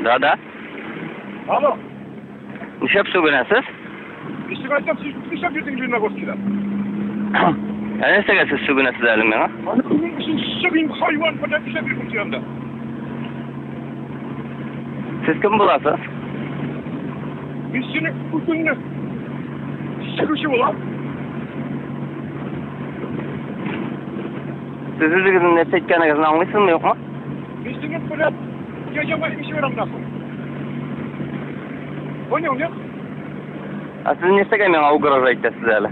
Да-да. Алло. Нишләп сүгенәсез? Ничек әйтәм, син нишләп йөрдең Лениногорскида? Ә нәрсәгә сез сүгенәсез әле миңа? Аны син хайван, блядь, нишләп йөрдең син анда? Сез кем буласыз? Мин сине күтеңне сигүче булам. Сез үзегезнең нәрсә әйткәнегезне аңлыйсызмы, юкмы? Мин сине, блядь, я ямай җибәрәм нахуй. Понял, нет? Ә сез нәрсәгә миңа угрожать итәсез әле?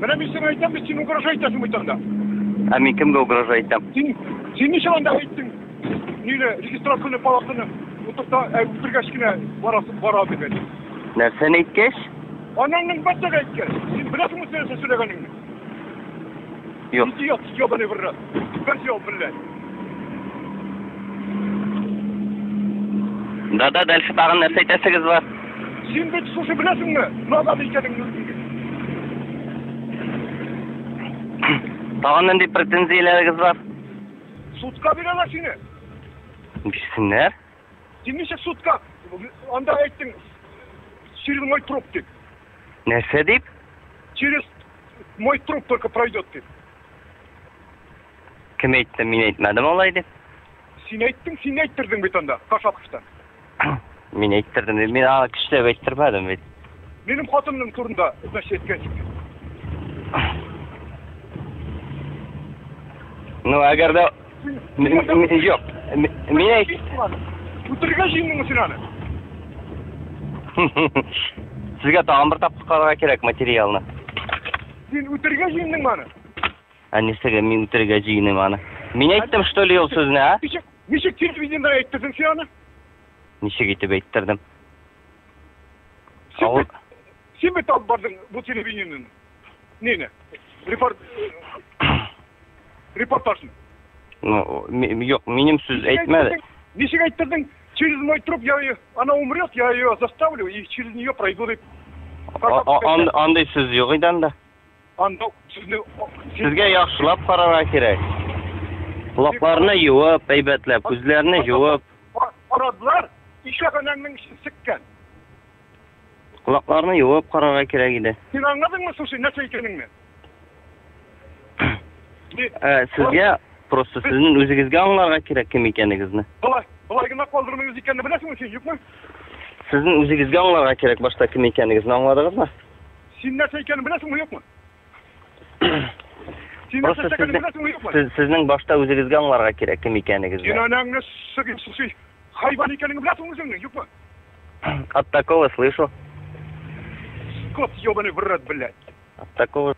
Менә мин сиңа әйтәм, бит син угрожать итәсең бит анда. Ә мин кемгә угрожать итәм? Син ничек анда әйттең? Нине, регистрацияне палатаны утырта, үтергәч кенә барасы бара дип. Нәрсәне әйткәч? Анаңның бәттәгә әйткән. Син беләсеңме син нәрсә сөйләгәнеңне? Юк. Идиот, ебаный в рот. Козел, блядь. Да-да, дальше тагын нәрсә әйтәсегез бар? Син бит слушай беләсеңме? Надан икәнеңне үзеңне. Тагын нинди претензияләрегез бар? Судка бирәләр сине. Бирсеннәр. Син ничек судка? Анда әйттең, через мой труп дип. Нәрсә дип? Через мой труп только пройдет дип. Кем әйтте? Мин әйтмәдем алай дип. Син әйттең, син әйттердең бит анда, Кашаповтан. Мин әйттердем дип. Мин аны көчләп әйттермәдем бит. Минем хатынның турында значит әйткәнсең. Ну, әгәр дә юк, мин әйт Үтерергә җыендыңмы син аны? Сезгә тагын бер тапкыр карарга кирәк материалны. Син үтерергә җыендыңмы аны? Ә нәрсәгә мин үтерергә җыеным аны? Мин әйттем, что ли, ул сүзне, а? Ничек телевидениедә әйттердең син аны? Ничек итеп әйттердем? Син бит алып бардың бу телевидениене. Нине? Репортажны. Ну, юк, минем сүз әйтмәде. Ничек әйттердең? Через мой труп я ее, она умрет, я ее заставлю и через нее пройду дип. Андый сүз юк иде анда. Анда сүзне Сезгә яхшылап карарга кирәк. Колакларны юып, әйбәтләп, күзләрне юып. Карадылар, ишәгәнеңнең сиккән. Колакларны юып карарга кирәк иде. Син аңладыңмы, слушай, нәрсә икәнеңне? Сезгә просто сезнең үзегезгә аңларга кирәк кем икәнегезне. Болай гына калдырмыйбыз икәнне беләсеңме син, юкмы? Сезнең үзегезгә аңларга кирәк башта кем икәнегезне аңладыгызмы? Син нәрсә икәнен беләсеңме, юкмы? Син нәрсә икәнен беләсеңме, юкмы? Сезнең башта үзегезгә аңларга кирәк кем икәнегезне. Син анаңны сыгып, слушай, хайван икәнеңне беләсеңме үзеңнең, юкмы? От такого слышу. Скот ебаный в рот, блядь. От такого